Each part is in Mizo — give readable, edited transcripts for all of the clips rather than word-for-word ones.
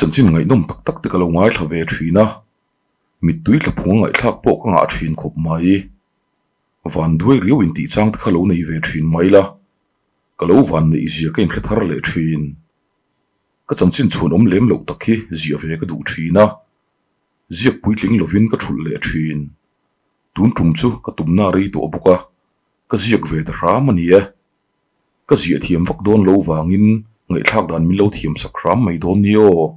chanchin ngaihnawm tak tak te ka lo ngaithla ve thin a, mittui tla phung a ngaihthlak pawh ka ngah thin khawp mai. Van duai riau intih chang te kha lo nei ve thin mai la, ka lo van neih zia ka inhre thar leh thin. Ka chanchin chhuan awm lem loh tak hi ziah ve ka duh thin a, ziak puitling lovin ka thulh leh thin. Tun tum chu ka tumna rei tawh bawk a, ka ziak ve ta hram a ni e. Ka ziah thiam vak dawn lo vangin ngaihthlak dan min lo thiam sak hram mai dawn nia aw.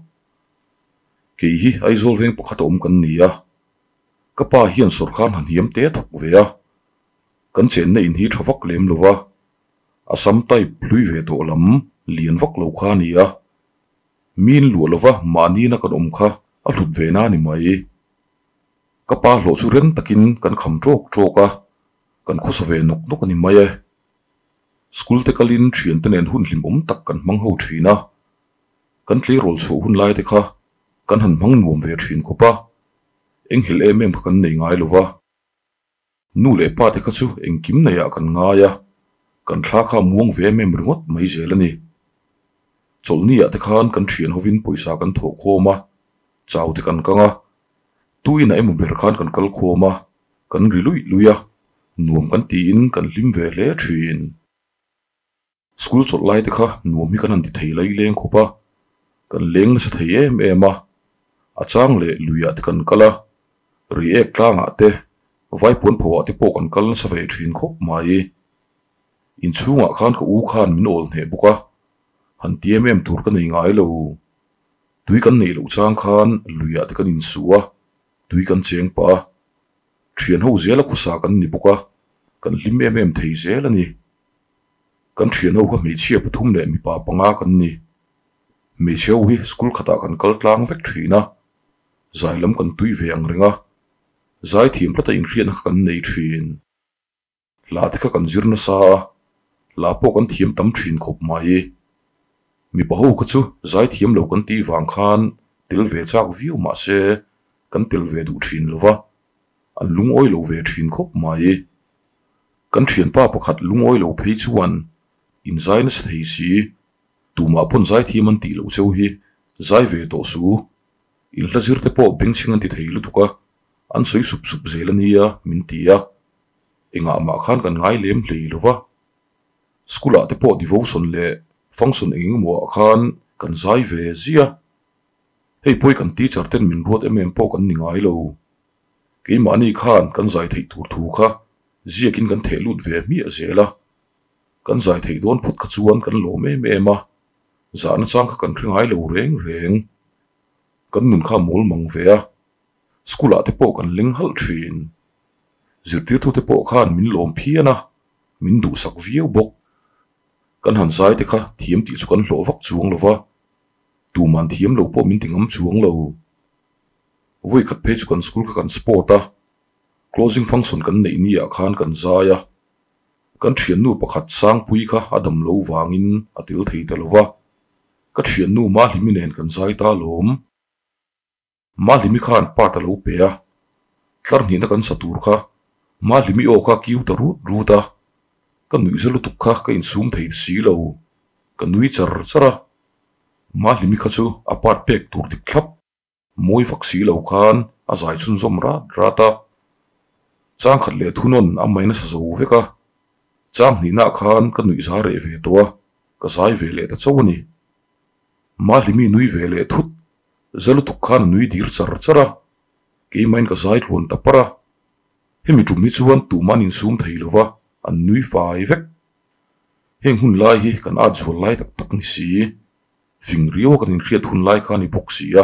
Kei hi Aizawl veng pakhat a awm kan ni a, ka pa hian sawrkar hna hniam te a thawk ve a, kan chenna in hi tha vak lem lo va, Assam type hlui ve tawh lam lian vak lo kha a ni a, miin luah lova mahniina kan awm kha a hlut ve na a ni mai. Ka pa hlawh chu rem takin kan kham tawk tawk a, kan khawsa ve nawk nawk a ni mai e. School te kalin thiante nen hun hlimawm tak kan hmang ho thin a, kan tleirawl chhuah hun lai te kha kan han hmang nuam ve thin khawp a, enghelh em em kha kan nei ngai lo va. Nu leh pa te kha chu engkim neiah kan ngai a, kan thla kha a muang ve em em ringawt mai zel a ni. Chawlhniah te khan kan thian hovin pawisa kan thawh khawm a, chau te kan kang a, tuinah emaw ber khan kan kal khawm a, kan ri luih luih a, nuam kan tiin kan hlim ve hle thin. School chawlh lai te kha nuam hi kan han ti thei lai leng khawp a, kan leng nasa thei em em a, a chang leh luiah te kan kal a, ri ek tlangah te, vaipuan phoah te pawh kan kal nasa ve thin khawp mai. Inchhungah khan ka u khan min awl hneh bawk a, han ti em em tur ka nei ngai lo. Tui kan neih loh chang khan luiah te kan insuh a, tui kan cheng pah a, thian ho zela khawsa kan ni bawk a, kan hlim em em thei zel a ni. Kan thian ho kha hmeichhia pathum leh mipa panga kan ni. Hmeichhe ho hi school khatah kan kal tlang vek thin a, zai lam kan tui ve ang reng a, zai thiam tlata inhriatna kha kan nei thin. Hla te kha kan zir nasa a, hla pawh kan thiam tam thin khawp mai. Mipa ho kha chu zai thiam lo kan tih vang khan tel ve chak viau mah se kan tel ve duh thin lo va, an lungawi lo ve thin khawp mai. Kan thianpa pakhat lungawi lo phei chuan inzai nasa thei si, tumah pawn zai thiam an tih loh cheu hi zai ve tawh su, inhla zir te pawh bengchheng an ti thei lutuk a, an sawi sup sup zel a nia min ti a. Engah mah khan kan ngai lem hlei lo va, school ah te pawh devotion leh function eng engemaw ah khan kan zai ve zia. Hei pawi kan teacher ten min ruat em em pawh kan ni ngai lo. Keimahni khan kan zai theih tur thu kha ziakin kan theh lut ve hmiah zel a. Kan zai theih dawn phawt kha chuan kan lawm em em a, zahna chang kha kan hre ngai lo reng reng. Kan nun kha a mawl mang ve a, school ah te pawh kan leng halh thin. Zirtirtute pawh khan min lawm phian a, min duhsak viau bawk. Kan han zai te kha thiam tih chu kan hlawh vak chuang lo va, tuman thiam lo pawh min ti ngam chuang lo. Vawi khat phei chu kan school kha kan sport a, closing function kan neih ni ah khan kan zai a, kan thiannu pakhat Sangpui kha a dam lo vangin a tel thei ta lo va, ka thiannu Mahlimi nen kan zai ta alawm. Mahlimi khan part a lo pe a, tlar hnihna kan sa tur kha Mahlimi aw kha kiu ta rut rut a, ka nuih za lutuk kha ka insum thei ta si lo, ka nui char char a, Mahlimi kha chu a part pek tur dik thlap, mawi vak si lo khan a zai chhunzawm rat rat a, chang khat leh thunawn a mai nasa zo vek a, chang hnihnaah khan ka nuih za reh ve tawh a, ka zai ve leh ta chauh a ni. Mahlimi nui ve leh thut Za lutuk khan a nui dir char char a, keimahin ka zai tluan ta par a. Hemi tum hi chuan tumah an insum thei lo va, an nui fai vek. Heng hun lai hi kan at zual lai tak tak ni si, fing riau a kan inhriat hun lai kha a ni bawk si a.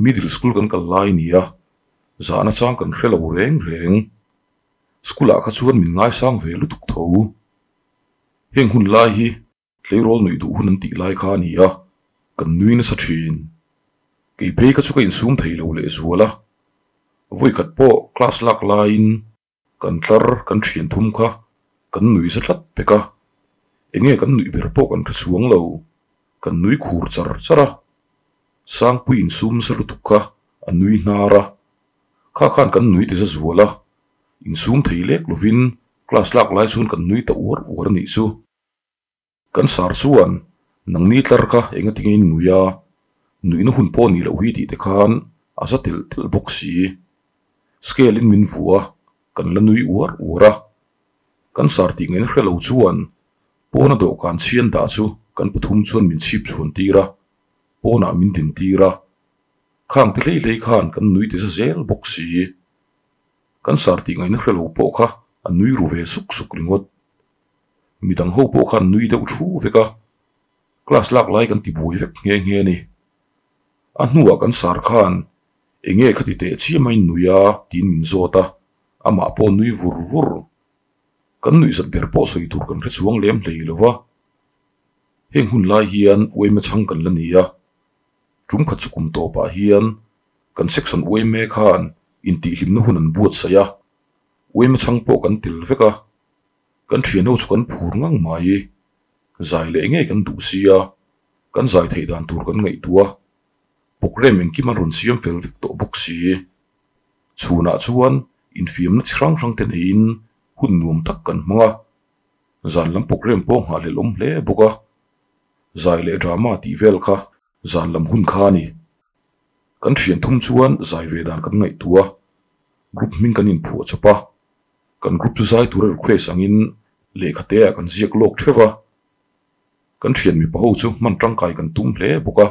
Middle school kan kal lai ni a, zahna chang kan hre lo reng reng. School ah kha chuan min ngaisang ve lutuk tho. Heng hun lai hi Tleirawl nuih duh hun an tih lai kha a ni a, kan nui nasa thin. Kei phei kha chu ka insum thei lo lehzual a, vawikhat pawh class lak laiin kan tlar kan thian thum kha kan nui za tlat pek a, enge kan nuih ber pawh kan hre chhuang lo, kan nui khur char char a, Sangpui insum nasa lutuk kha a nui hnar a, kha khan kan nui ti za zual a, insum thei lek lovin class lak lai chuan kan nui ta uar uar a nih chu. Kan sar chuan nangni tlar kha enga tinge in nui a, Nuihna hun pawh nih loh hi tih te khan a za telh telh bawk si. Scale in min vuah a, kan la nui uar uar a. Kan sar tih ngaihna hre lo chuan pawna dawhkan chhian dah chu kan pathum chuan min chhip chhuan tir a, pawnah min din tir a. Khang te hlei hlei khan kan nui ti za zel bawk si. Kan sar tih ngaihna hre lo pawh kha a nui ru ve suk suk ringawt. Midang ho pawh khan nui deuh thu vek a, class lak lai kan ti buai vek nghe nghe a ni. A hnuah kan sar khan enge khati teh chiam a in nui a tiin min zawt a, amah pawh nui vur vur. Kan nuih zat ber pawh sawi tur kan hre chuang lem hlei lo va. Heng hun lai hian uaima chhang kan la ni a, tum khat chu kum tawpah hian kan section uaime khan intihhlimna hun an buatsaih a, uaima chhang pawh kan tel vek a. Kan thianho chu kan phur ngang mai. Zai leh ngei kan duh sia, kan zai theih dan tur kan ngaihtuah a, programme engkim an rawn siam fel vek tawh bawk si. Chhunah chuan infiamna chi hrang hrang te neiin hun nuam tak kan hmang a, zan lam programme pawh nghahhlelh awm hle bawk a, zai leh drama tih vel kha zan lam hun kha a ni. Kan thian thum chuan zai ve dan kan ngaihtuah a, group hming kan inphuah chawp a. Kan group chu zai tura request angin lehkha te ah kan ziak lawk theuh a, kan thian mipa ho chu hman tangkai kan tum hle bawk a,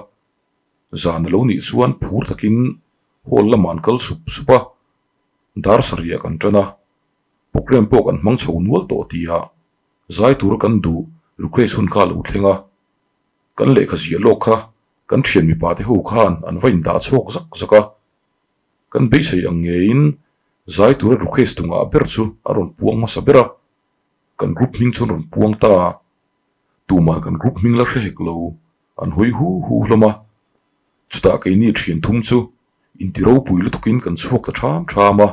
zan a lo nih chuan phur takin hall lamah an kal sup sup a, dar sarih ah kan tan a, programme pawh kan hmang chho nual tawh tih ah zai tura kan duh request hun kha a lo thleng a, kan lehkha ziah lawk kha kan thian mipa te ho khan an va indah chhuak zak zak a. Kan beisei ang ngeiin zai tura request tungah ber chu a rawn puang hmasa ber a, kan group hming chu an rawn puang ta a, tumah kan group hming la hre hek lo, an hawi hu hu hlawm a. Chutah keini thian thum chu inti ropui lutukin kan chhuak ta ṭham ṭham a,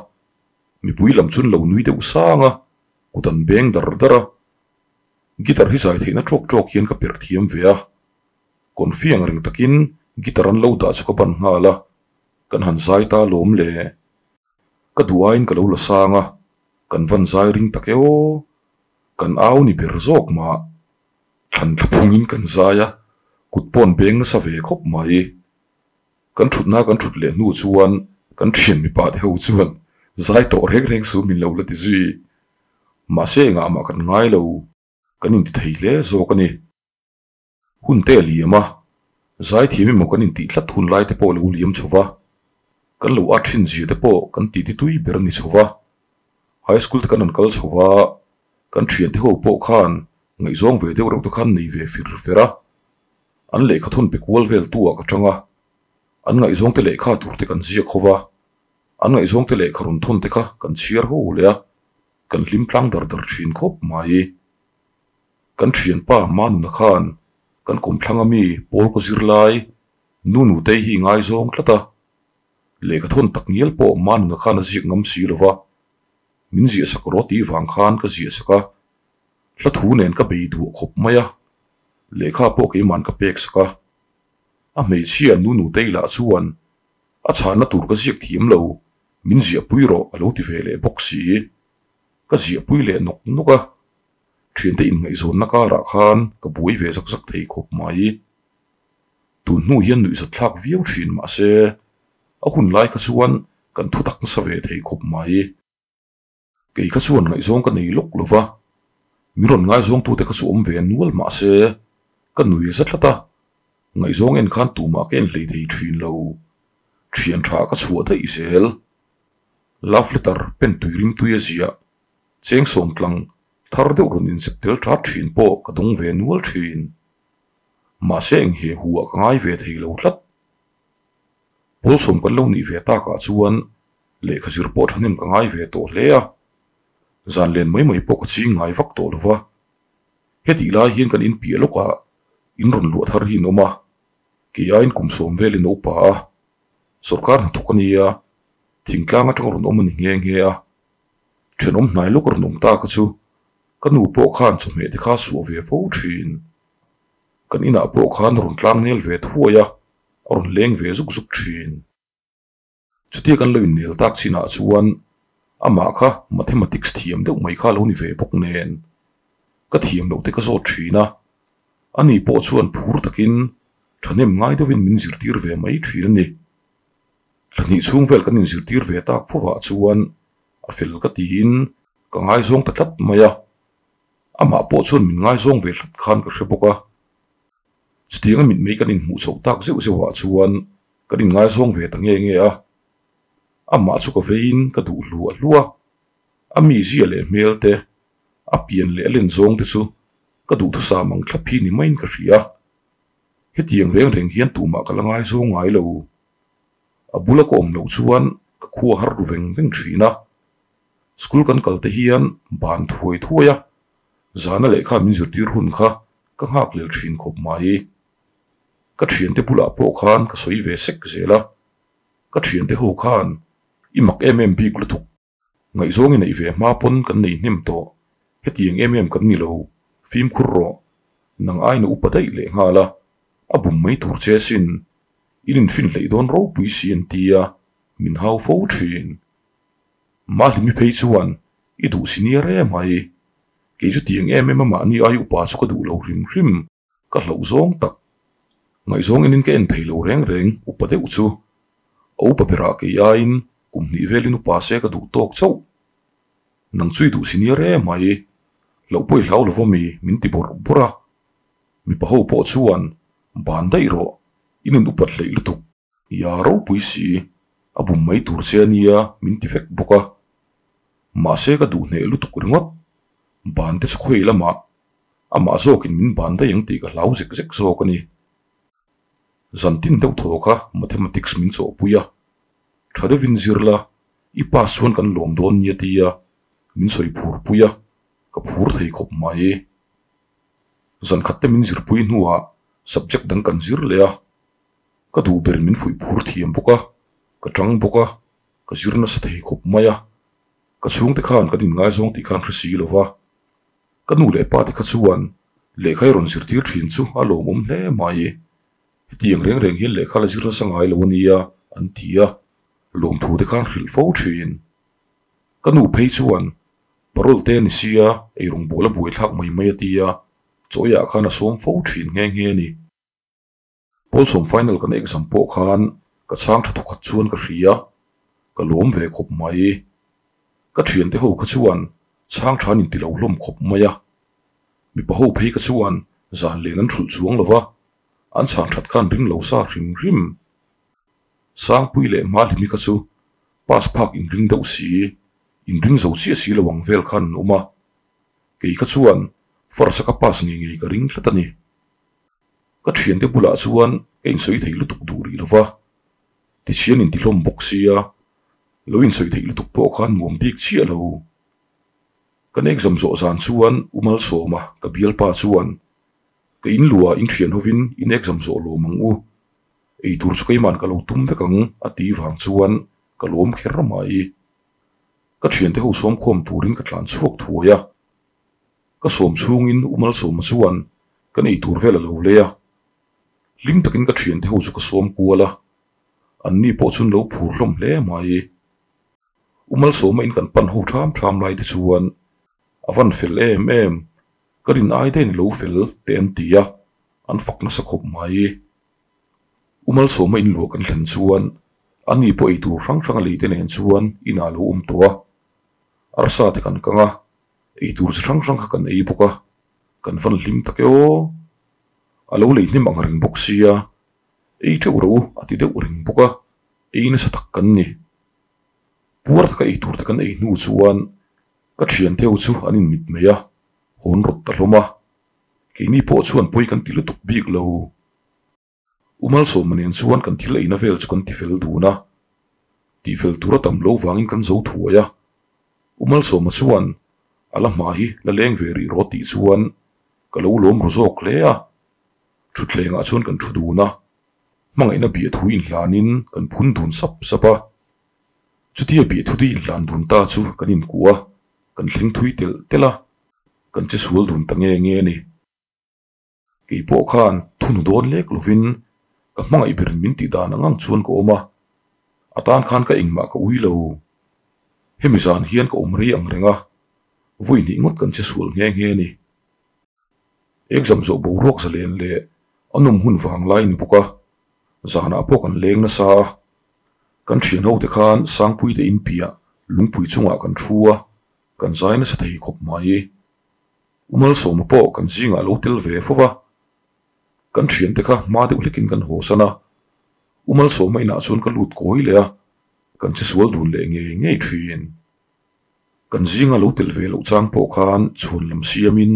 mipui lam chu an lo nui deuh sang a, kut an beng dar dar a. Guitar hi zai theihna ṭawk ṭawk hian ka perh thiam ve a, confi ang reng takin guitar an lo dah chu ka ban nghal a. Kan han zai ta lawm le. Ka duh aiin ka lo la sang a, kan van zai ring tak e aw. Kan au ni ber zawk mah. Thlan thla phungin kan zai a, kut pawn beng nasa ve khawp mai. Kan thutna kan thut leh hnu chuan kan thian mipa te ho chuan zai tawh reng reng su min lo la ti zui. Mahse engah mah kan ngai lo, kan inti thei hle zawk a ni. Hun te a liam a, zaithiam emaw kan intih tlat hun lai te pawh lo liam chho va, kan lo at thin zia te pawh kan titi tui ber a ni chho va. High school te kan rawn kal chho va, kan thiante ho pawh khan ngaihzawng ve deuh reuh te khan nei ve fir fer a. An lehkha thawn pe kual vel tu ah ka tang a, an ngaihzawng te lehkha tur te kan ziak ho va, an ngaihzawng te lehkha rawn thawn te kha kan chhiar ho leh a, kan hlim tlang dar dar thin khawp mai. Kan thianpa Manuna khan kan kawmthlang ami pawl ka zir lai nu nutei hi ngaizawng tlat a, lehkha thawn tak ngial pawh Manuna khan a ziak ngam si lo va, min ziah sak rawh tih vang khan ka ziah sak a, hla thu nen ka bei duah khawp mai a, lehkha pawh keiman ka pek sak a. A hmeichhia nu nutei lah chuan a chhanna tur ka ziak thiam lo, min ziahpui rawh a lo ti ve leh bawk si. Ka ziahpui leh nawk nawk a. Thiante inngaihzawnna karah khan ka buai ve zak zak thei khawp mai. Tun hnu hian nuihzat thlak viau thin mahse a hun lai kha chuan kan thu tak nasa ve thei khawp mai. Kei kha chuan ngaihzawng ka nei lawk lo va, min rawn ngaizawngtute kha chu awm ve nual mahse ka nui za tlat a, ngaihzawng en khan tumah ka en hlei thei thin lo. Thian tha ka chhuah daih zel. Love letter pen tui rimtui a ziah. Cheng sawmtlang thar deuh rawn inzep tel that thin pawh ka dawng ve nual thin. Mahse eng he hu ah ka ngai ve thei lo tlat. Pawl sawm kan lo nih ve takah chuan lehkha zir pawh thahnem ka ngai ve tawh hle a, zan len mai mai pawh ka ching ngai vak tawh lo va. Hetih lai hian kan inpiah lawkah in rawn luah thar hi an awm a, kei aiin kum sawm velin a upa a, sawrkar hnathawk a nia, thingtlang atanga rawn awm a ni nghe nghe a. Thenawm hnai lawk a rawn awm ta kha chu ka nu pawh khan chawhmeh te kha a suah ve fo thin. Kan inah pawh khan a rawn tlang nel ve thuai a, a rawn leng ve zuk zuk thin. Chutia kan lo innel tak chinah chuan amah kha mathematics thiam deuh mai kha a lo ni ve bawk nen ka thiam loh te ka zawt thin a, ani pawh chuan phur takin. Thahnem ngai deuhin min zirtir ve mai thin a ni. Thla hnih chhung vel kan inzirtir ve tak fovah chuan a fel ka tiin ka ngaizawng ta tlat mai a. Amah pawh chuan min ngaizawng ve hlat khan ka hre bawk a. Chutianga mitmei kan inhmuh chhoh tak zeuh zeuhah chuan kan inngaizawng ve ta nge nge a. Amah chu ka veiin ka duh hluah hluah a. A mizia leh hmel te, a pian leh a len zawng te chu ka duhthusam ang thlap hi ni maiin ka hria. Hetiang reng reng hian tumah ka la ngaizawng ngai lo. A bula ka awm loh chuan ka khua har ru veng veng thin a. School kan kal te hian ban thuai thuai a, zana lehkha min zirtir hun kha ka nghak lel thin khawp mai. Ka thiante bulah pawh khan ka sawi ve sek zel a, ka thiante ho khan i mak em em bik lutuk. Ngaihzawng i neih ve hma pawn kan nei hnem tawh, hetiang em em kan ni lo, fimkhur rawh, nang aina upa daih leh nghal a, a bum mai tur che sin, in infin hleih dawn ropui si an ti a, min hau fo thin. Mahlimi phei chuan i duh si nia re mai, kei chu tiang em em a mahni ai upa chu ka duh lo hrim hrim. Ka hlauh zawng tak. Ngaihzawng enin ka en thei lo reng reng upa deuh chu. A upa berah kei aiin kum hnih velin upa se ka duh tawk chauh. Nang chu i duh si nia re mai. Hlauh pawh i hlau lo va mi min ti bawrh bawrh a. Mipa ho pawh chuan ban daih rawh, in in upat hleih lutuk. Ia ropui si, a bum mai tur che a nia min ti vek bawk a. Mahse ka duh hneh lutuk ringawt. Ban te chu khawi lamah Amah zawkin min ban daih ang tih ka hlau zek zek zawk a ni. Zantin deuh thaw kha Mathematics min chawhpui a, tha deuhin zir la, i pass chuan kan lawm dawn nia tia min sawi phur pui a, ka phur thei khawp mai. Zankhat te min zirpui hnuah subject dang kan zir leh a, ka duh berin min fuih phur thiam bawk a, ka tang bawk a, ka zir nasa thei khawp mai a, ka chhungte khan kan inngaizawng tih khan hre si lo va. Ka nu leh pa te kha chuan lehkha i rawn zirtir thin chu a lawmawm hle mai. Hetiang reng reng hian lehkha la zir nasa ngai lo a nia an ti a, lawmthu te khan hrilh fo thin. Ka nu phei chuan parole te a ni sia, eirawng bawl a buaithlak mai mai a ti a, chawiah khan a sawm fo thin nghe nghe a ni. Pawlsawm final kan exam pawh khan ka chhang tha thawkhat chuan ka hria, ka lawm ve khawp mai. Ka thiante ho kha chuan chhang tha an inti lo hlawm khawp mai a, mipa ho phei kha chuan zan len an hrulh chuang lo va, an chhan that khan ring lo sa hrim hrim. Sangpui leh Mahlimi kha chu pass phak inring deuh si, inring zo chiah si lo ang vel khan an awm a, kei kha chuan first a ka pass ngei ngei ka ring tlat a ni. Ka thiante bulah chuan ka insawi thei lutuk duh rih lo va, tichhian intihlawm bawk sia, lo insawi theih lutuk pawh kha nuam bik chiah lo. Kan exam zawh zan chuan U Malsawma ka bialpa chuan ka in luah in thian hovin in exam zawh lawm ang u, eitur chu keiman ka lo tum vek ang a ti vang chuan ka lawm kher mai. Ka thiante ho sawmkhawm turin ka tlan chhuak thuai a. Ka sawm chhungin U Malsawma chuan kan ei tur vel a lo lei a, hlim takin ka thiante ho chu ka sawm kual a, anni pawh chun lo phur hlawm hle mai. U Malsawma in kan pan ho tham tham lai te chuan a van fel em em, ka rin ai daih in a lo fel te an ti a, an fak nasa khawp mai. U Malsawma in luah kan thlen chuan ani pawh ei tur hrang hrang a lei te nen chuan inah a lo awm tawh a, arsa te kan kang a. Eitur chi hrang hrang kha kan ei bawk a, kan van hlim tak e aw. A lo lei hnem ang reng bawk sia, ei teuh ro a ti deuh reng bawk a, ei nasa tak kan ni. Puar taka eitur te kan ei hnu chuan ka thian theu chu an inmit mai a, hawn rawt ta hlawm a. Keini pawh chuan pawi kan ti lutuk bik lo. U Malsawma nen chuan kan thil eina vel chu kan tifel dun a, tihfel tur a tam lo vangin kan zo thuai a. U Malsawma chuan a la hma hi la leng ve rih rawh tih chuan ka lo lawm ru zawk hle a. Thutthlengah chuan kan thu dun a, hmangaihna biahthu inhlanin kan phun dun sap sap a. Chutia biahthu te inhlan dun ta chu kan inkuah a, kan thleng thui telh telh a, kan che sual dun ta nge nge a ni. Kei pawh khan thunu dawn lek lovin ka hmangaih berin min tih dan ang ang chuan ka awm a, a tan khan ka engmah ka ui lo. Hemi zan hian ka awm rei ang reng a, vawi hnih ngawt kan che sual nghe nghe a ni. Exam zawh boruak zalen leh A nawm hun vang lai ni bawk a, zanah pawh kan leng nasa a. Kan thian ho te khan Sangpui te in piah lungpui chungah kan thu a, kan zai nasa thei khawp mai. U Malsawma pawh kan zingah lo tel ve fo va. Kan thiante kha hma deuh hlekin kan haw san a, U Malsawma inah chuan ka lut kawi leh a, kan che sual dun leh ngei ngei thin. Kan zinga lo tel ve loh chang pawh khan chhuan lam siamin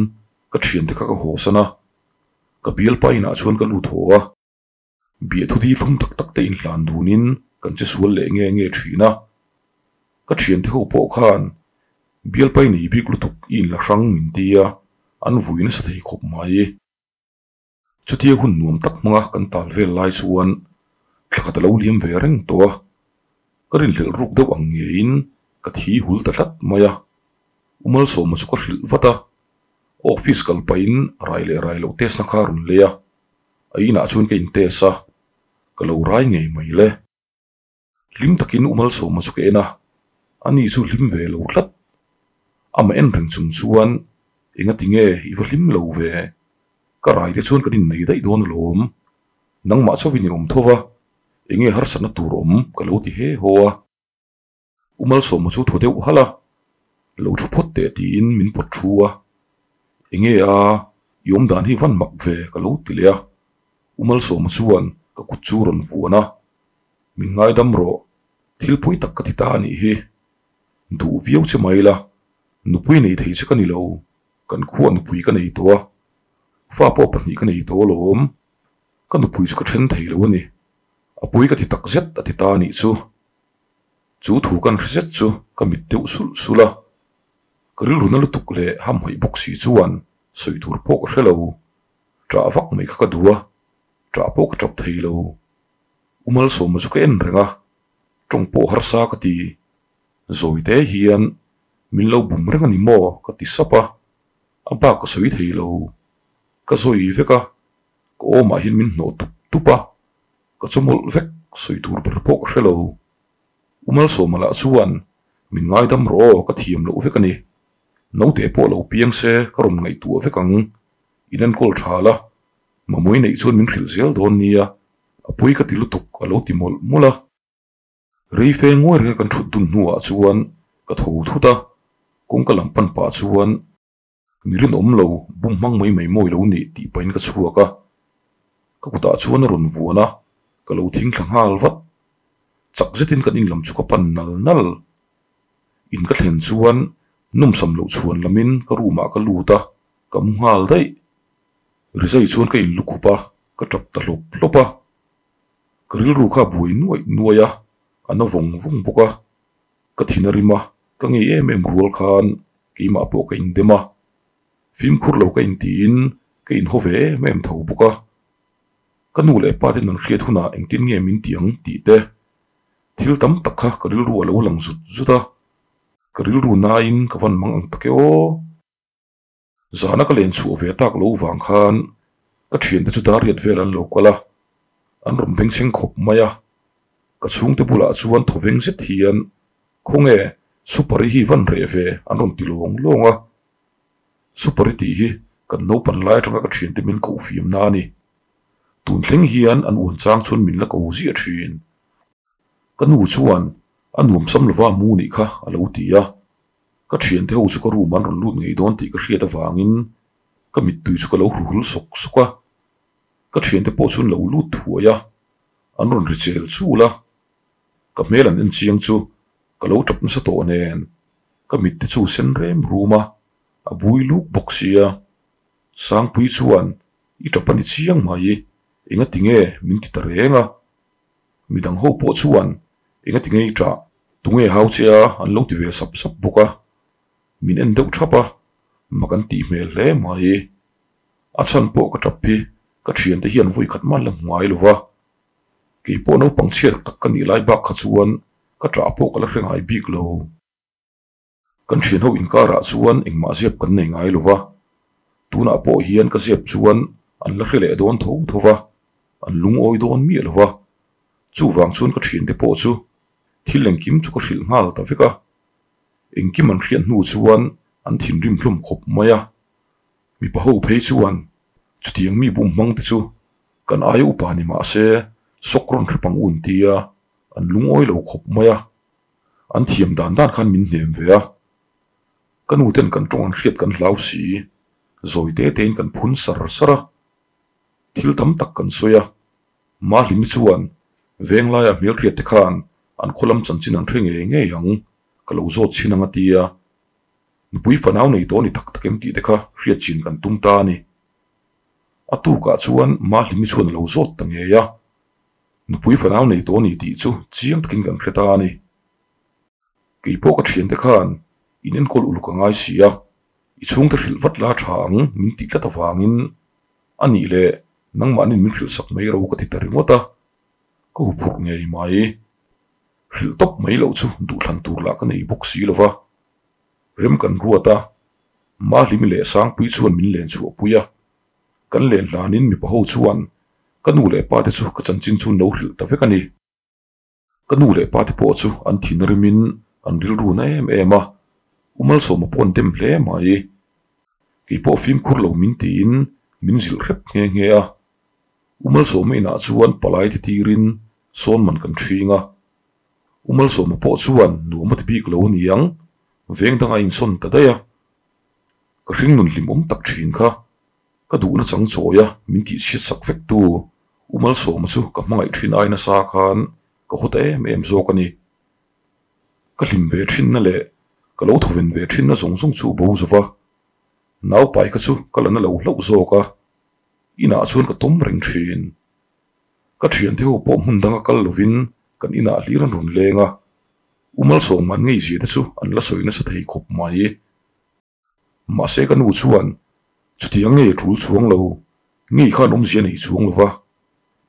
ka thiante kha ka haw san a, ka bialpa inah chuan ka lut haw a. Biahthu di thlum tak tak te inhlan dunin kan che sual leh nge nge thin a. Ka thiante ho pawh khan bialpa i nei bik lutuk i inla hrang min ti a, an vui nasa thei khawp mai. Chutia hun nuam tak hmanga kan tal vel lai chuan thla khat a lo liam ve reng tawh a, ka rinhlelh ruk deuh ang ngeiin ka thi hul ta tlat mai a. U Malsawma chu ka hrilh vat a, office kal pahin rai leh rai loh test na kha a rawn lei a, a inah chuan ka in test a, ka lo rai ngei mai le. Hlim takin U Malsawma chu ka en a, ani chu hlim ve lo tlat. Amah en reng chung chuan engati nge i va hlim lo ve? Ka rai te chuan kan innei daih dawn alawm. Nangmah chauhin i awm tho va, enge harsatna tur awm ka lo ti he haw a. U Malsawma chu thaw deuh halh a, lo thu phawt teh tiin min pawt thu a. Enge a, i awm dan hi van mak ve ka lo ti leh a. U Malsawma chuan ka kut chu rawn vuan a, min ngaidam rawh, thil pawi tak ka ti ta a nih hi. Duh viau che mai la, nupui nei thei che ka ni lo, kan khuah nupui ka nei tawh a, fa pawh pahnih ka nei tawh alawm, ka nupui chu ka then thei lo a ni, a pawi ka ti tak zet a ti ta a nih chu. Chu thu kan hre zet chu ka mit deuh sulh sulh a, ka rilru na lutuk leh hamhaih bawk si chuan sawi tur pawh ka hre lo. Ṭah vak mai kha ka duh a, ṭah pawh ka ṭap thei lo. U Malsawma chu ka en reng a, ṭawng pawh harsa ka ti. Zawi te hian min lo bum reng a ni maw ka ti sap a, a bak ka sawi thei lo. Ka zawi vek a, ka awmah hian min hnawh tup tup a, Ka chawmawlh vek sawi tur ber pawh ka hre lo. U Malsawma lah chuan min ngaidam rawh aw ka thiam loh vek a ni. Naute pawh lo piang se ka rawn ngaihtuah vek ang. In enkawl tha la, Mamawii neih chuan min hrilh zel dawn nia, a pawi ka ti lutuk a lo ti mawlh mawlh a. Reife ngawi renga kan thut dun hnuah chuan ka tho thut a, kawngka lam pan pah chuan Mi rinawm lo, bum hmang mai mai mawi lo nih tih pahin ka chhuak a. Ka kutah chuan a rawn vuan a, ka lo thing thla nghal vat. Chak zetin kan in lam chu ka pan nal nal. In ka thlen chuan nawmsam loh chhuan lamin ka room ah ka lut a, ka mu nghal daih. Rizai chuan ka in lukhup a, ka tap ta hlawp hlawp a. Ka rilru kha a buai nuaih nuaih a, a na vawng vawng bawk a. Ka thin a rim a, ka ngei em em rual khan keimah pawh ka indem a, fimkhur lo ka intiin ka inhaw ve em em tho bawk a. Ka nu leh pa te nun hriat hunah engtin nge min ti ang tih te thil tam tak kha ka rilru a lo lang zut zut a, ka rilru nain ka van mang ang tak e aw. Zana ka len chhuah ve tak lo vang khan ka thiante chu dar riat vel an lo kal a, an rawn bengchheng khawp mai a. Ka chhungte bulah chuan thawveng zet hian Khawnge Supari hi van reh ve an rawn ti lawng lawng a. Supari tih hi kan naupan lai atanga ka thiante min koh fiamna a ni. Tun thleng hian an uan chang chuan min la ko ziah thin. Ka nu chuan a nuamsam lova mu nih kha a lo ti a. Ka thiante ho chu ka room an rawn lut ngei dawn tih ka hriat avangin ka mittui chu ka lo hruhul sawk sawk a. Ka thiante pawh chuan lo lut thuai a, an rawn ri chel chul a. Ka hmel an en chiang chu ka lo tap nasa tawh nen ka mitte chu sen rem rum a, a bui luk bawk sia. Sangpui chuan i tap a ni chiang mai, engati nge min ti ta reng a. Midang ho pawh chuan engati nge i tah, tunge hau che a an lo ti ve sap sap bawk a. Min en deuh thap a, mak an tih hmel hle mai. A chhan pawh ka tap hi ka thiante hian vawi khat man la hmu ngai lo va. Kei pawh naupang chhiat tak ka nih lai bak kha chuan ka tah pawh ka la hre ngai bik lo. Kan thian ho inkarah chuan engmah zep kan nei ngai lo va, tunah pawh hian ka zep chuan an la hre leh dawn tho tho va, an lungawi dawn miah lo va. Chuvang chuan ka thiante pawh chu thil engkim chu ka hrilh nghal ta vek a. Engkim an hriat hnu chuan an thinrim hlawm khawp mai a. Mipa ho phei chuan chutiang mi bum hmang te chu. Kan aia upa ni mah se sawk rawn hrep ang u an ti a, an lungawi lo khawp mai a. An thiam dan dan khan min hnem ve a. Ka nu ten kan tawng an hriat kan hlau si, zawi te tein kan phun sar sar a. Thil tam tak kan sawi a, Mahlimi chuan Venglaia hmelhriat te khan an khaw lam chanchin an hre ngei ngei ang, ka lo zawt chhin ang a ti a. Nupui fanau nei tawh ni tak tak em tih te kha hriat chin kan tum ta a ni. A tukah chuan Mahlimi chuan a lo zawt ta ngei a, nupui fanau nei tawh ni tih chu chiang takin kan hre ta a ni. Kei pawh ka thiante khan in enkawl uluk a ngai si a, i chhungte hrilh vat la tha ang min tih tlat avangin a nih leh nangmahnin min hrilh sak mai ro ka ti ta ringawt a, ka huphurh ngei mai. Hrilh tawp mai loh chu duhthlan tur lah ka nei bawk si lo va. Rem kan ruat a, Mahlimi leh Sangpui chuan min len chhuahpui a. Kan len hlanin mipa ho chuan ka nu leh pa te chu ka chanchin chu an lo hrilh ta vek a ni. Ka nu leh pa te pawh chu an thin rimin an rilru na em em a, U Malsawma pawh an dem hle mai. Kei pawh fimkhur lo min tiin min zilh hrep nghe nghe a. U Malsawma inah chuan palai te tirin sawn man kan ṭhing a. U Malsawma pawh chuan nuam a ti bik lo a niang, veng dangah a insawn ta daih a. Ka hringnun hlimawm tak ṭhin kha. Ka duhna chang chawi a, min tihchhiat sak vek tu U Malsawma chu ka hmangaih thin ai nasa khan ka haw ta em em zawk a ni. Ka hlim ve thinna leh ka lo thawven ve thinna zawng zawng chu bo zo va, naupai kha chu ka la na lo hlauh zawk a, inah chuan ka tawm reng thin. Ka thiante ho pawh hmun danga kal lovin kan inah hlir an rawn leng a, U Malsawma an ngeizia te chu an la sawi nasa thei khawp mai. Mahse ka nu chuan chutiang ngei a tul chuang lo, ngei khan awmzia nei chuang lo va,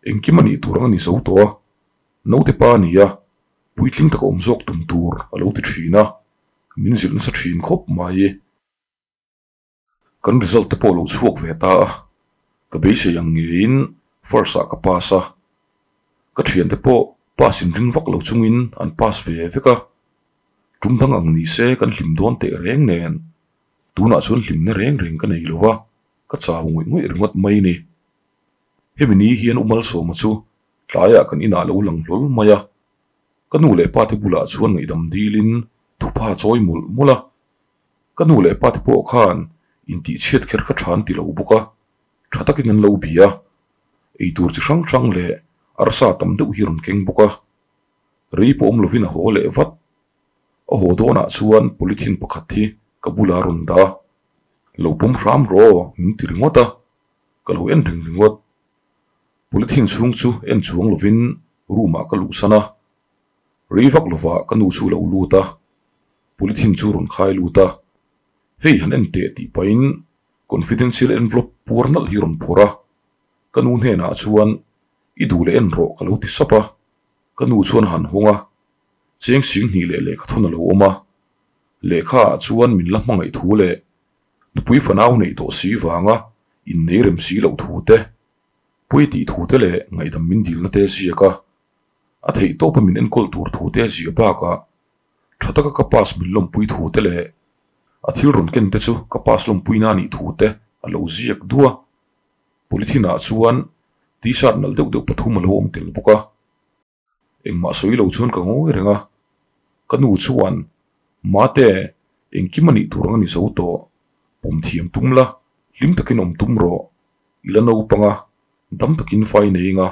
engkim a nih tur ang a ni zo tawh a, naute pa a ni a, puitling taka awm zawk tum tur a lo ti thin a, min zilh nasa thin khawp mai. Kan result te pawh lo chhuak ve ta a, ka beisei ang ngeiin first ah ka pass a, ka thiante pawh pass inring vak lo chungin an pass ve vek a. Tum dang ang ni se kan hlim dawn teh reng nen, tunah chuan hlimna reng reng ka nei lo va, ka chau ngawih ngawih ringawt mai ni. Hemi ni hian U Malsawma chu tlaiah kan inah lo lang hlawl mai a, ka nu leh pate bulah chuan ngaihdam dilin thupha chawi mawlh mawlh a, ka nu leh pate pawh khan intihchhiat kher kha tha an ti lo bawk a, tha takin an lo bia a, eitur chi hrang hrang leh arsa tam deuh hi rawn keng bawk a. Rei pawh awm lovin a haw leh vat. A haw dawnah chuan polythene pakhat hi ka bulah a rawn dah a, Lo pawm hram rawh min ti ringawt a, ka lo en reng ringawt. Polythene chhung chu en chuang lovin room ah ka luhsan a, rei vak lovah ka nu chu a lo lut a, polythene chu rawn khai lut a, Hei han en teh tih pahin confidential envelope puar nalh hi rawn phawrh a, ka nu hnenah chuan I duh leh en rawh ka lo ti sap a, ka nu chuan a han hawng a, cheng sing hnih leh lehkha thun a lo awm a, lehkha ah chuan min la hmangaih thu leh nupui fanau neih tawh si vanga innei rem si loh thu te, pawi tih thu te leh ngaihdam min dilna te ziak a, a theih tawpa min enkawl tur thu te ziah bakah tha taka ka pass min lawmpui thu te leh a thil rawn ken te chu ka pass lawmpuina a nih thu te a lo ziak duah. Polythene ah chuan t-shirt nalh deuh deuh pathum a lo awm tel bawk a, engmah sawi lo chuan ka ngawi reng a, ka nu chuan Mate, engkim a nih tur ang a ni zo tawh, pawm thiam tum la, hlim takin awm tum rawh, i la naupang a, dam takin fai nei eng a,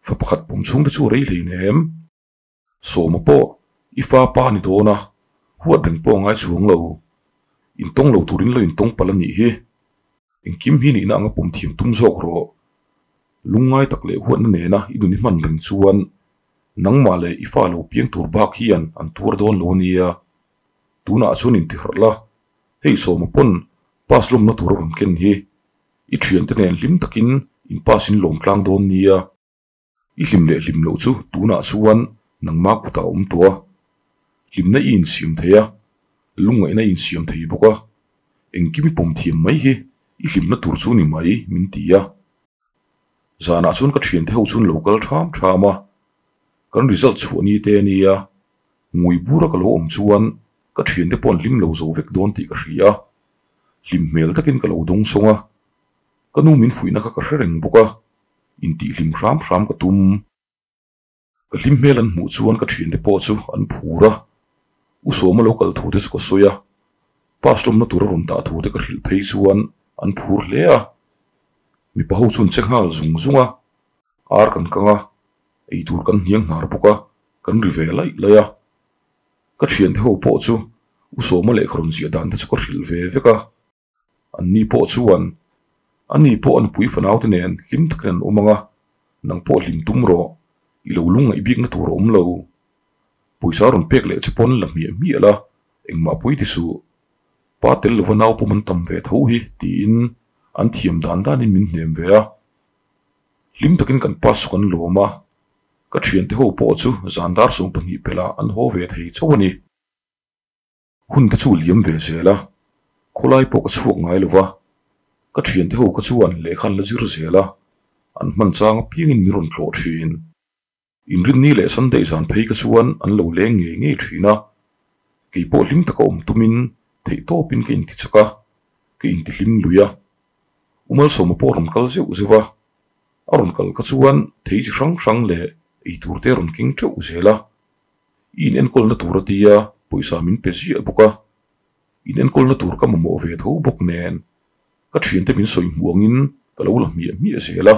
fa pakhat pawm chhung te chu a rei hleinem. Sawma pawh i fa pa a ni dawn a, huat reng pawh a ngai chuang lo. Intawng lo turin lo intawng palh a nih hi. Engkim hi nihna anga pawm thiam tum zawk rawh. Lungngai tak leh huatna nena i nun i hman reng chuan nangmah leh i fa lo piang tur bak hian an tuar dawn lo a nia. Tunah chuan intiharh la, hei Sawma pawn pass lawmna tur a rawn ken hi. I thiante nen hlim takin in pass in lawm tlang dawn nia. I hlim leh hlim loh chu tunah chuan nangma kutah a awm tawh a, hlimna i insiam thei a, lungngaihna i insiam thei bawk a, engkim i pawm thiam mai hi i hlimna tur chu ni mai min ti a. Zanah chuan ka thiante ho chuan lo kal tham tham a, kan result chhuah ni te ania, ngui bura ka lo awm chuan ka thiante pawh an hlim lo zo vek dawn tih ka hria a, hlim hmel takin ka lo dawng sawng a, ka nu min fuihna kha ka hre reng bawk a. Intihhlim hram hram ka tum. Ka hlim hmel an hmuh chuan ka thiante pawh chu an phur a, U Sawma lo kal thu te chu ka sawi a, pass lawmna tur a rawn dah thu te ka hrilh phei chuan an phur hle a. Mipa ho chu an che nghal zung zung a, ar kan kang a, eitur kan hniang hnar bawk a, kan ri ve laih laih a. Ka thiante ho pawh chu U Sawma lehkha rawn ziah dan te chu ka hrilh ve vek a. Anni pawh chuan, Ani pawh a nupui fanaute nen hlim takin an awm ang a, nang pawh hlim tum rawh, i lo lungngaih bikna tur a awm lo. Pawisa rawn pek leh che pawn la hmiah hmiah la, engmah pawi ti suh. Pa tel lova nau pawm an tam ve tho hi, tiin an thiam dan danin min hnem ve a. Hlim takin kan pass chu kan lawm a, ka thiante ho pawh chu zan dar 12 pelh ah an haw ve thei chauh a ni. Hun te chu liam ve zel a, khawlai pawh ka chhuak ngai lo va, ka thiante ho kha chuan lehkha an la zir zel a, an hman chang apiangin min rawn tlawh thin. Inrinni leh Sunday zan phei kha chuan an lo leng ngei ngei thin a, kei pawh hlim taka awm tumin theihtawpin ka intichak a, ka intihlim lui a. U Malsawma pawh rawn kal zeuh zeuh a, a rawn kal kha chuan thei chi hrang hrang leh eitur te a rawn keng teuh zel a. I inenkawlna tur a tia pawisa min pe ziah bawk a, inenkawlna tur ka mamawh ve tho bawk nen ka thiante min sawi hmuh angin ka lo la hmiah hmiah zel a.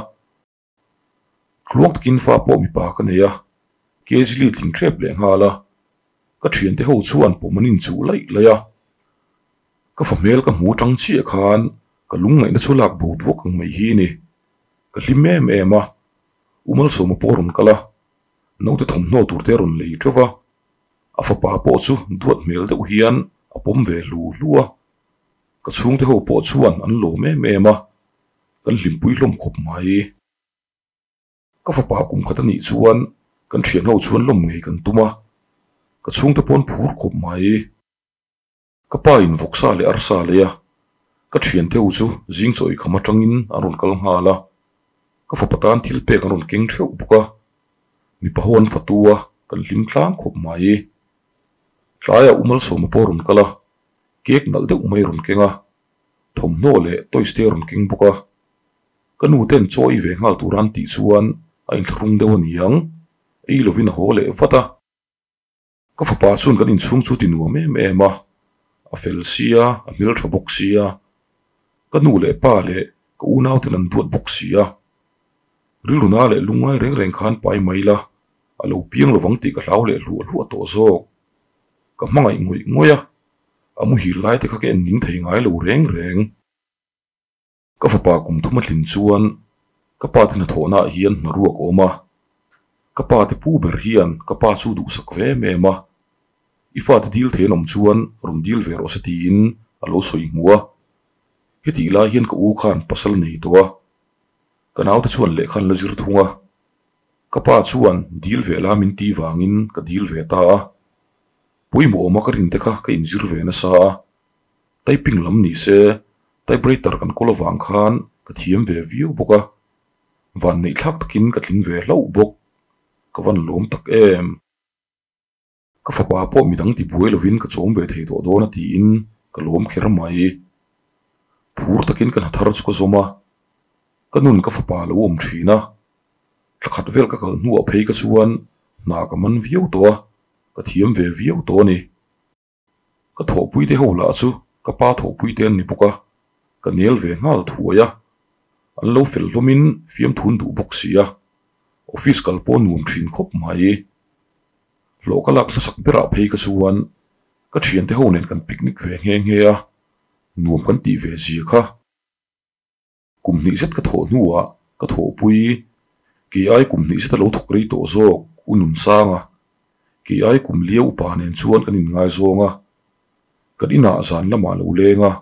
Tluang takin fa pawh mipa ka nei a, Kezli tling tep leh nghal a, ka thiante ho chuan pawm an inchuh laih laih a. Ka fa hmel ka hmu tang chiah khan ka lungngaihna chu lak bo duak ang mai hi ni. Ka hlim em em a, U Malsawma pawh a rawn kal a, Naute thawmhnaw tur te a rawn lei teuh va, a fapa pawh chu duat hmel deuh hian a pawm ve hlu hlu a. Ka chhungte ho pawh chuan an lawm em em a, kan hlimpui hlawm khawp mai. Ka fapa kum khat a nih chuan kan thian ho chuan lawm ngei kan tum a, ka chhungte pawh an phur khawp mai. Ka pa in vawksa leh arsa lei a, ka thiante ho chu zing chaw eikham atangin an rawn kal nghal a, ka fapa tan thil pek an rawn keng theuh bawk a, mipa ho an fatu a, kan hlim tlang khawp mai. Tlaiah U Malsawma pawh a rawn kal a, cake nalh deuh mai a rawn keng a, thawmhnaw leh toys te a rawn keng bawk a, ka nu ten chaw ei ve nghal tura an tih chuan a inthlahrung deuh a ni ang, ei lovin a haw leh vat a. Ka fapa chuan kan inchhung chu ti nuam em em a, a fel sia, a hmeltha bawk sia, ka nu leh pa leh ka unau ten an duat bawk sia. Rilruna leh lungngai reng reng khan pai mai la, a lo piang lovang tih ka hlau leh hluah hluah tawh zawk. Ka hmangaih ngawih ngawih a, a muhil lai te kha ka en ning thei ngai lo reng reng. Ka fapa kum thum a tlin chuan ka pa te hnathawhnaah hian hna ruak a awm a, ka pa te pu ber hian ka pa chu duhsak ve em em a, i fate dil thei an awm chuan rawn dil ve rawh se tiin a lo sawi hmu a, hetih lai hian ka u khan pasal nei tawh a, ka naute chuan lehkha an la zir thung a, ka pa chuan dil ve la min ti vangin ka dil ve ta a, pawimawh awma ka rinte kha ka inzir ve nasa a. Typing lam ni se typewriter kan kawl avang khan ka thiam ve viau bawk a, vanneih thlak takin ka tling ve hlauh bawk, ka van lawm tak em. Ka fapa pawh midang ti buai lovin ka chawm ve thei tawh dawn a tiin ka lawm kher mai. Phur takin ka hna thar chu ka zawm a, ka nun ka fapa lo awm thin a, thla khat vel ka kal hnuah phei ka chuan hna ka man viau tawh a, ka thiam ve viau tawh a ni. Ka thawhpuite ho lah chu ka pa thawhpuite an ni bawk a, ka nel ve nghal thuai a, an lo fel hlawmin fiamthun duh bawk si a, office kal pawh nuam thin khawp mai. Hlawh ka lak hmasak berah phei ka chuan ka thiante ho nen kan picnic ve nghe nghe a, nuam kan tih ve zia kha. Kum hnih zet ka thawh hnuah ka thawhpui, kei ai kum hnih zet a lo thawk rei tawh zawk U Nunsanga, kei ai kum liau upa nen chuan kan inngaizawng a, kan inah zan lamah lo leng a,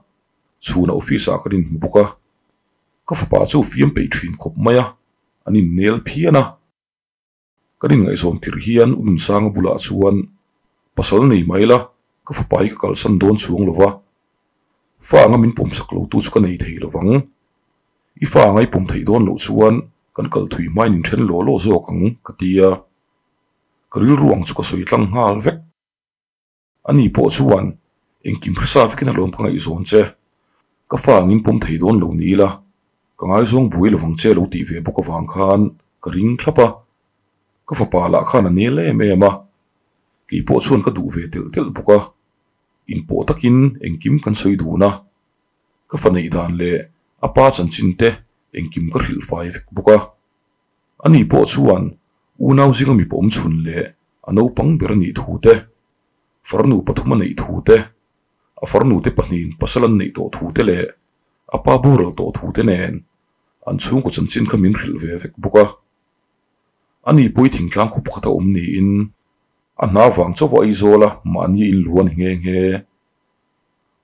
chhunah office ah kan inhmu bawk a, ka fapa chu fiam peih thin khawp mai a, an innel phian a. Kan inngaihzawn tirh hian U Nunsanga bulah chuan pasal nei mai la, ka fapa hi ka kalsan dawn chuang lo va, fa anga min pawmsak lo tu chu ka nei thei lo vang. I fa anga i pawm theih dawn loh chuan kan kal thui hmain inthen law law zawk ang ka ti a, ka rilru ang chu ka sawi tlang nghal vek. Ani pawh chuan engkim hresa vekin a lawm ka ngaihzawn che, ka fa angin pawm thei dawn lo ni ila. Ka ngaizawng buai lovang che lo tih ve bawk avang khan ka ring thlap a, ka fapa lah khan a nel em em a, kei pawh chuan ka duh ve telh telh bawk a, inpawh takin engkim kan sawi dun a, ka fa neih dan leh a pa chanchin te engkim ka hrilh fai vek bawk a. Ani pawh chuan unau zinga mipa awm chhun leh a naupang ber a nih thu te, farnu pathum a neih thu te, a farnu te pahnihin pasal an neih tawh thu te leh a pa boral tawh thu te nen an chhungkaw chanchin kha min hrilh ve vek bawk a. Ani pawh i thingtlang khaw pakhat a awm niin a hna vang chauh a Aizawl a mahni a inlu a ni nghe nghe.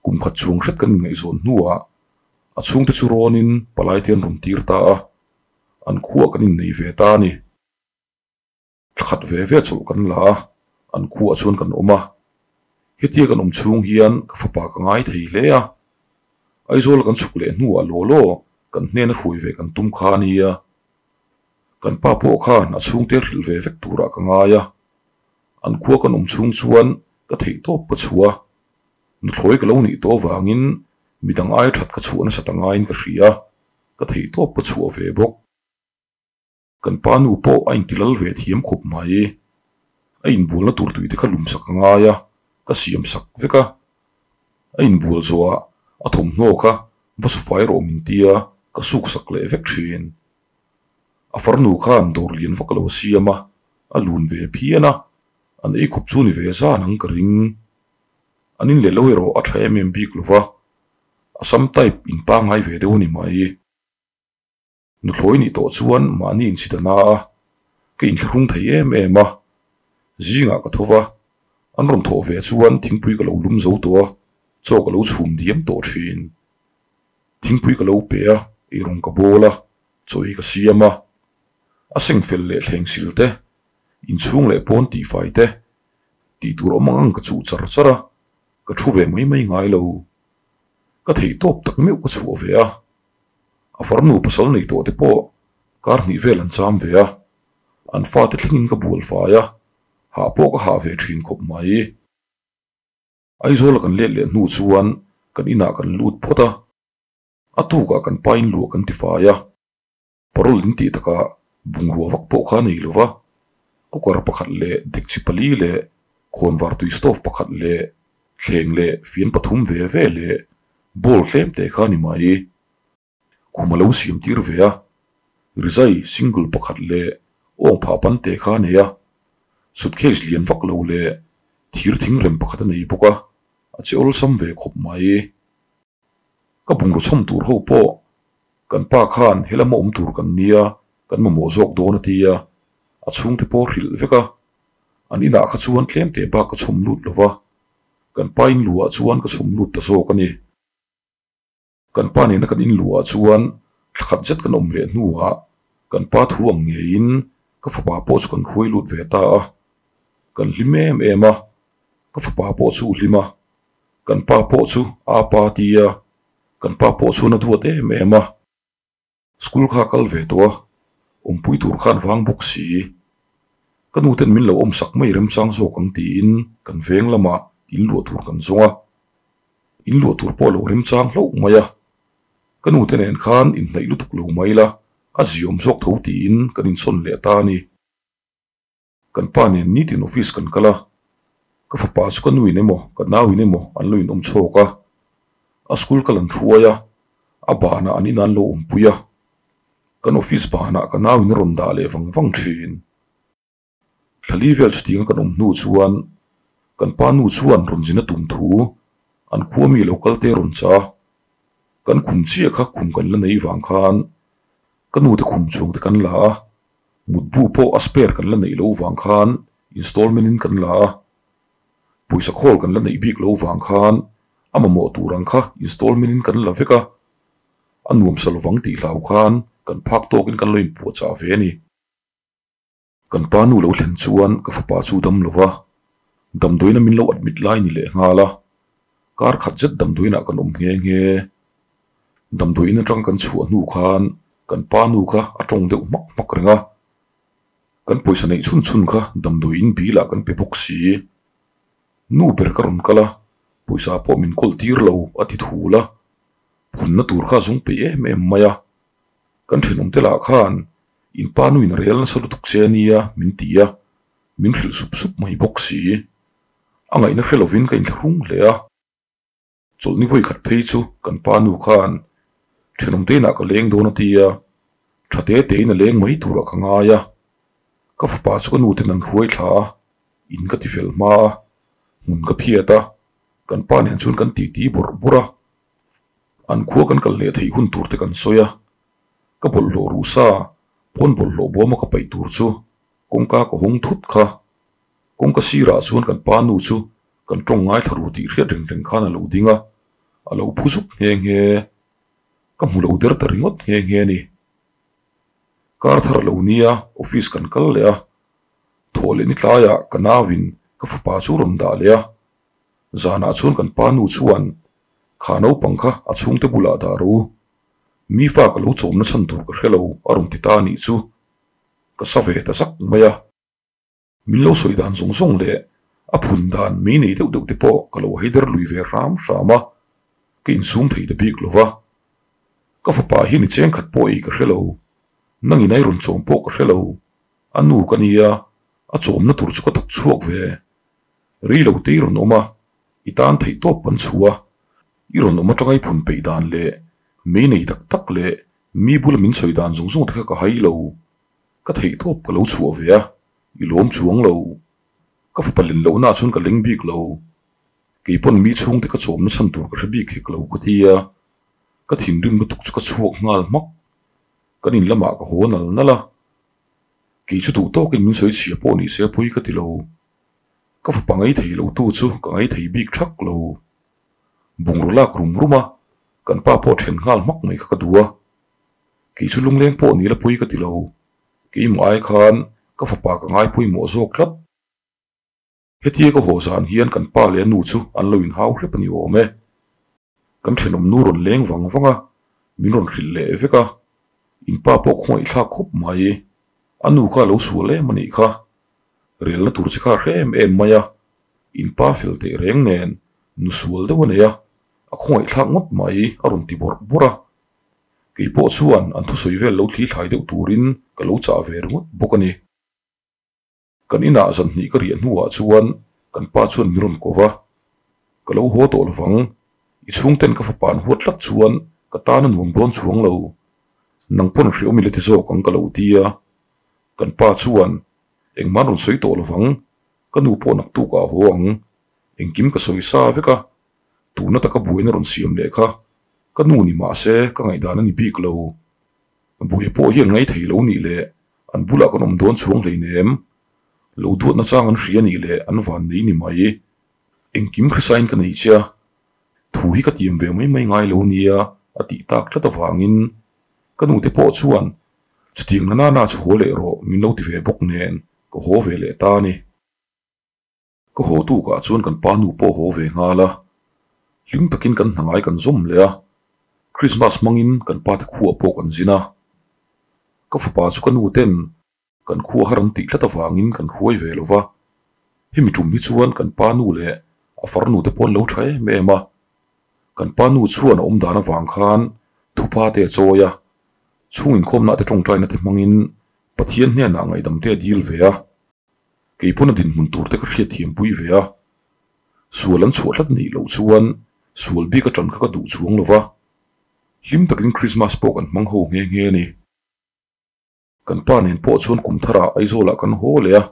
Kum khat chhung hret kan inngaihzawn hnuah a chhungte chu rawnin palai te an rawn tir ta a, an khuah kan innei ve ta a ni. Thla khat ve ve chawlh kan la a, an khuah chuan kan awm a. Hetia kan awm chhung hian ka fapa ka ngai thei hle a. Aizawl kan chhuk leh hnuah law law kan hnena hruai ve kan tum kha a nia. Kan pa pawh khan a chhungte hrilh ve vek turah ka ngai a. An khua kan awm chhung chuan ka theih tawp ka chhuah a. Nuthlawi ka lo nih tawh avangin midang aia that ka chhuah nasat a ngaiin ka hria a, ka theih tawp ka chhuah ve bawk. Kan pa nu pawh a inti lal ve thiam khawp mai. A inbualna tur tui te kha lum sak a ngai a, ka siam sak vek a. A inbual zawhah a thawmhnaw kha va sufai rawh min tia ka suk sak leh vek thin. A farnu khan dawr lian vak lo a siam a, a lun ve phian a, an ei khawp chu ni ve zan ang ka ring. An in leh lo erawh a tha em em bik lo va, Assam type in pangngai ve deuh a ni mai. Nuthlawi nih tawh chuan mahni inchhit a na a, ka inthlahrung thei em em a. Zingah ka tho va, an rawn thawh ve chuan thingpui ka lo lum zo tawh a, chaw ka lo chhum diam tawh thin. Thingpui ka lo pe a, eirawng ka bawl a, chaw hi ka siam a. A seng fel leh thleng sil te, inchhung leh pawn tihfai te, tih tur awm ang ang ka chuh char char a, ka thu ve mai mai ngai lo. Ka theihtawp tak meuh ka chhuah ve a. A farnu pasal nei tawh te pawh kar hnih vel an cham ve a, an fate thlengin ka bual fai a, hah pawh ka hah ve thin khawp mai. Aizawla kan let leh hnu chuan kan inah kan lut phawt a, a tukah kan pa in luah kan ti fai a, parole in tih takah bungrua vak pawh kha a nei lo va, cooker pakhat leh dekchi pali leh khawnvar tui stove pakhat leh thleng leh fian pathum ve ve leh bowl tlem te kha a ni mai. Khum a lo siam tir ve a, rizai single pakhat leh awng phah pan te kha a nei a, suitcase lian vak lo leh thir thing rem pakhat a nei bawk a, a che awlsam ve khawp mai. Ka bungraw chhawm tur ho pawh kan pa khan helama awm tur kan nia kan mamawh zawk dawn a ti a, a chhungte pawh hrilh vek a, an inah kha chuan tlem teh bak ka chhawm lut lo va, kan pa in luah chuan ka chhawm lut ta zawk a ni. Kan pa nena kan in luah chuan thla khat zet kan awm leh hnuah kan pa thu ang ngeiin ka fapa pawh chu kan hruai lut ve ta a, kan hlim em em a, ka fapa pawh chu hlim a, kan pa pawh chu a pa tia, kan pa pawh chuan a duat em em a. School kha kal ve tawh a, awmpui tur khan vang bawk si. Ka nu ten min lo awm sak mai remchang zawk ang tiin kan veng lamah in luah tur kan zawng a. In luah tur pawh a lo remchang hlauh mai a. Ka nu te nen khan inhnaih lutuk lo mai la, a ziawm zawk tho tiin kan insawn leh ta a ni. Kan pa nen nitin office kan kal a, ka fapa chu ka nuin emaw ka nauin emaw an lo inawm chhawk a, a school kal an hruai a, a banah an inah an lo awmpui a, kan office banah ka nauin a rawn dah leh vang vang thin. Thlali vel chutianga kan awm hnu chuan kan pa nu chuan rawn zin a tum thu an khua mi lo kal te rawn chah a, kan khum chiah kha khum kan la nei vang khan ka nu te khum chhung te kan la a. Mutbu pawh a spare kan la neih loh vang khan installment in kan la a, pawisa khawl kan la neih bik loh vang khan a mamawh tur ang kha installment in kan la vek a, a nuamsa lovang tih hlau khan kan phak tawkin kan lo inpuahchah ve a ni. Kan pa nu lo thlen chuan ka fapa chu dam lo va, damdawiina min lo admit lai ni leh nghal a, kar khat zet damdawiinah kan awm nghe nghe. Damdawiin atang kan chhuah hnu khan kan pa nu kha a tawng deuh hmak hmak reng a, kan pawisa neih chhun chhun kha damdawiin bill ah kan pe bawk si. Nu ber ka rawn kal a, pawisa pawh min kawl tir lo a ti thul a, phunna tur kha a zawng peih em em mai a. Kan thenawmte lah khan in pa nuin a rel nasa lutuk che ania min ti a, min hrilh sup sup mai bawk si. A ngaihna hre lovin ka inthlahrung hle a. Chawlhni vawi khat phei chu kan pa nu khan thenawmte inah ka leng dawn a ti a, tha te tein a leng mai turah ka ngai a. Ka fapa chu ka nu ten an hruai thla a, in ka ti fel hma a, hmun ka phiat a, kan pa nen chuan kan titi bawrh bawrh a. An khua kan kal leh theih hun tur te kan sawi a, ka bawlhhlawh ruh sa pawn bawlhhlawh bawma ka paih tur chu kawngka ka hawng thut kha. Kawngka sirah chuan kan pa nu chu kan tawng ngaithla ru tih hriat reng reng khan a lo ding a, a lo phu zuk nghe nghe. Ka hmu lo der ta ringawt nghe nghe a ni. Kar thar lo nia office kan kal leh a, thawh leh ni tlaiah ka nauin ka fapa chu rawn dah leh a. Zanah chuan kan pa nu chuan kha naupang kha a chhungte bulah dah ro. Mi fa ka lo chawmna chhan tur ka hre lo a rawn ti ta a nih chu. Ka sa ve ta zak mai a. Min lo sawi dan zawng zawng leh a phun dan mei nei deuh deuh te pawh ka lo haider lui ve hram hram a, ka insum thei ta bik lo va. Ka fapa hian i cheng khat pawh ei ka hre lo, nangin ai rawn chawm pawh ka hre lo, a nu ka nia, a chawmna tur chu ka thawk chhuak ve. Rei lo te i rawn awm a, i tan theih tawp kan chhuah a, i rawn awm atanga i phun peih dan leh mei nei tak tak leh mi bula min sawi dan zawng zawng te kha ka hai lo. Ka theih tawp ka lo chhuah ve a, i lawm chuang lo. Ka fapa len lohna ah chuan ka leng bik lo. Kei pawn mi chhungte ka chawmna chhan tur ka hre bik hek lo ka ti a, ka thinrim lutuk chu ka chhuak nghal hmak. Kan in lamah ka haw nal nal a, kei chu duh tawkin min sawi chhia pawh ni se pawi ka ti lo. Ka fapa ngai thei lo tu chu ka ngai thei bik thak lo. Bungraw lak rum rum a, kan pa pawh then nghal hmak mai kha ka duh a. Kei chu lungleng pawh ni la pawi ka ti lo. Keimah ai khan ka fapa ka ngai pawimawh zawk tlat. Hetia ka haw zan hian kan pa leh a nu chu an lo inhau hrep a ni awm e. Kan thenawm nu rawn leng vang vang a, min rawn hrilh leh vek a. In pa pawh khawngaih thlak khawp mai. A nu kha a lo sual em a nih kha. Relna tur che kha a hre em em mai a. In pa fel teh reng nen nu sual deuh a nei a, a khawngaih thlak ngawt mai a rawn ti bawrh bawrh a. Kei pawh chuan an thusawi vel lo thli thlai deuh turin ka lo chah ve ringawt bawk a ni. Kan inah zan hnih ka riah hnuah chuan kan pa chuan min rawn ko va, Ka lo haw tawh lovang, i chhungten ka fapa an huat tlat chuan ka tan a nuam dawn chuang lo. Nang pawn hriawm i la ti zawk ang ka lo ti a. Kan pa chuan, Engmah an rawn sawi tawh lovang, ka nu pawh naktukah a haw ang, engkim ka sawi sa vek a, tuna taka buaina rawn siam leh kha ka nu ni mah se ka ngaihdan a ni bik lo. Buai pawh hian ngaithei lo nih leh an bulah kan awm dawn chhuang hleinem. Lo duat nachang an hria nih leh an van nei ni mai. Engkim hrisain ka nei che a, thu hi ka tiam ve mai mai ngai lo nia a tih tak tlat avangin ka nute pawh chuan chutiang na nana chu haw leh rawh min lo ti ve bawk nen ka haw ve leh ta a ni. Ka haw tukah chuan kan pa nu pawh haw ve nghal a, hlim takin kan hna ngai kan zawm leh a, Christmas hmangin kan pa te khuah pawh kan zin a. Ka fapa chu ka nu ten kan khua har an tih tlat avangin kan hruai ve lo va, hemi tum hi chuan kan pa nu leh a farnu te pawh an lo tha em em a, kan pa nu chuan a awm dan avang khan thupa te a chawi a, chhung inkhawmna te tawngtaina te hmangin Pathian hnenah ngaihdam te a dil ve a. Kei pawn a dinhmun tur te ka hriatthiam pui ve a, sual an chhuah tlat a nih loh chuan sual bik aṭan kha ka duh chuang lo va, hlim takin Krismas pawh kan hmang ho nghe nghe a ni. Kan pa nen pawh chuan kum tharah Aizawlah kan haw leh a,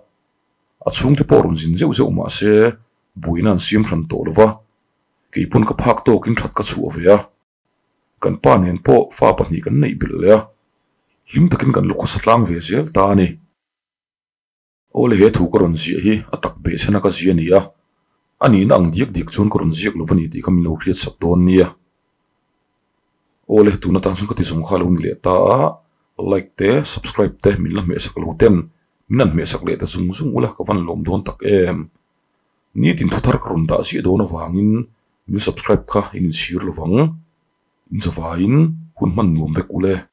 a chhungte pawh rawn zin zeuh zeuh mah se buaina an siam hran tawh lo va, kei pawn ka phak tawkin ṭhat ka chhuah ve a, kan pa nen pawh fa pahnih kan neih belh leh a, hlim takin kan lukhawsa tlang ve zel ta a ni. Awle he thu ka rawn ziah hi a tak beh chhan a ka zia a ni a, a nihna ang diak diak chuan ka rawn ziak lo va ni tih kha min lo hriat sak dawn nia. Awle tun atan chuan ka ti zawng kha a lo ni leh ta a, like te subscribe te min la hmeh sak lo ten min han hmeh sak leh ta zung zung ula ka van lawm dawn tak em. Nitin thu thar ka rawn dah ziah dawn avangin min subscribe kha in inchhir lovang, in zavaiin hun hman nuam vek ule.